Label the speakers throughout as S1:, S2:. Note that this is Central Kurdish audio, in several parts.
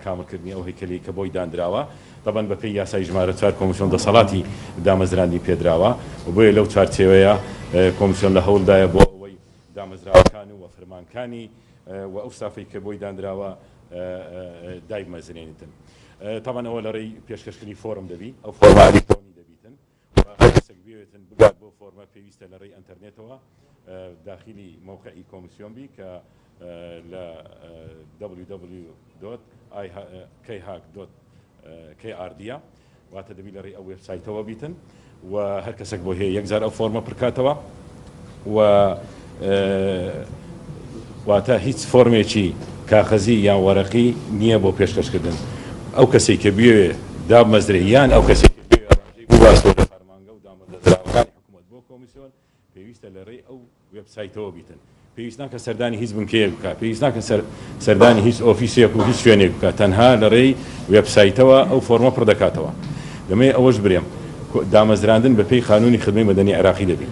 S1: کامڵکردنی ئەو هەیکەلەی کە بۆی داندراوە. تەبعەن بەپێی یاسای ژمارە چوار کۆمیسیۆن دەسەڵاتی دامەزراندنی پێدراوە و بۆیە لەو چوارچێوەیە کۆمیسیۆن لە هەوڵدایە بۆ ئەوەی دامەزراوەکان و فەرمانکانی و ئەو ستافەی کە بۆی دانراوە دایبمەزرێنیتن. تەبعەن ئەوە لە ڕێی پێشکەشکردنی فۆرم دەبی، ئەو فۆرمە ئەلیکترۆنی دەبیتن و هەر کەسێک بیەوێتن بگات بەو فۆرمە پێویستە لە ڕێی ئەنتەرنێتەوە داخیلی مەوقعی کۆمیسیۆن بی کە لە www.khac.krd ە واتە دەبی لە ڕێی ئەو وێبسایتەوە بیتن و هەر کەسێک بۆ هەیە یەکجار ئەو فۆرمە پرکاتەوە و واتە هیچ فۆرمێکی کاخەزی یان وەرەقی نییە بۆ پێشکەشکردن ئەو کەسێک کە بێ دابمەزرێ یان ئەو کەسێک کە بێ ڕاژەی بگواستەوە لە فەرمانگە و دامەزراوەکانی حکوومەت بۆ کۆمیسیۆن پێویستە لە ڕێی ئەو وێبسایتەوە بیتن. پێویست ناکە سەردانی هیچ بنکەیەک بکا، پێویست ناکە سەردانی هیچ ئۆفیسێک و هیچ شوێنێک بکا، تەنها لە ڕێی وێبسایتەوە ئەو فۆرمە پڕ دەکاتەوە. دەمەوێ ئەوەش برێم، دامەزراندن بە پێی قانوونی خدمەی مەدەنی عێراقی دەبی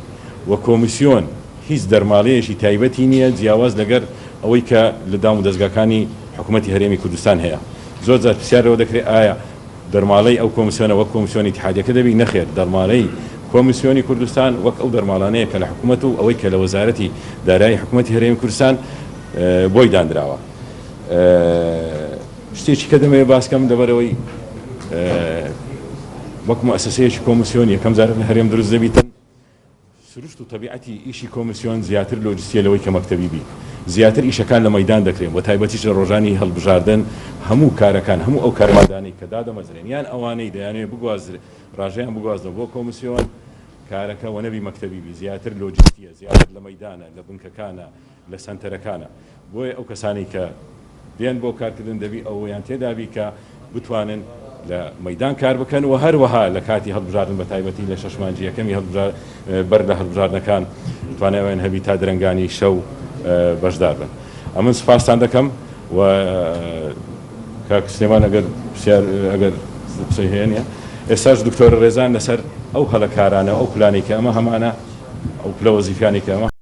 S1: و کۆمیسیۆن هیچ دەرماڵەیەکی تایبەتی نییە جیاواز لەگەر ئەوەی کە لە دام و دەزگاکانی حکوومەتی هەرێمی کوردستان هەیە. زۆر جار پرسیار لەوە دەکرێ ئایا دەرماڵەی ئەو کۆمسیۆنە وەک کۆمسیۆنی ئیتیحادیەکە دەبی؟ نەخێر، دەرماڵەی کۆمسیۆنی کوردستان وەک ئەو دەرماڵانەیە کە لە حکومەت و ئەوەی کە لە وەزارەتی دارایی حکومەتی هەرێمی کوردستان بۆی داندراوە. شتێکی کە دەمەوێت باس کەم لەبەرئەوەی وەک موئەسەسەیەکی کۆمسیۆن یەکەم جارە لە هەرێم دروست دەبیتن، سروشت و تەبیعەتی ئیشی کۆمیسیۆن زیاتر لۆجستیە لەوەی کە مەکتەبی بی. زیاتر ئیشەکان لە مەیدان دەکرێن بە تایبەتیش لە ڕۆژانی هەڵبژاردن هەموو کارەکان هەموو ئەو کارمەندانەی کە دادەمەزرێن یان ئەوانەی دەیانەوێ بگوازرێ ڕاژەیان بگوازنەوە بۆ کۆمیسیۆن کارەکە وەنەبی مەکتەبی بی زیاتر لۆجستیە زیاتر لە مەیدانە لە بنکەکانە لە سەنتەرەکانە بۆیە ئەو کەسانەی کە دێن بۆ کارکردن دەبی ئەوەیان تێدابی کە بتوانن لە مەیدان کار بکەن و هەروەها لە کاتی هەڵبژاردن بە تایبەتی لە شەش مانگی یەکەمی هەڵبژار بەر لە هەڵبژاردنەکان توانای ئەوەیان هەبی تا درەنگانی شەو بەشدار بن. ئەمن سوپاستان دەکەم و کاک سلێمان ئەگەر پرسیار ئەگەر قسەی هەیە نیە. ئێستاش دکتۆرە ڕێزان لەسەر ئەو هەلە کارانە و ئەو پلانەی کە ئەمە هەمانە ئەو پلە وەزیفیانەی کە ئەمە.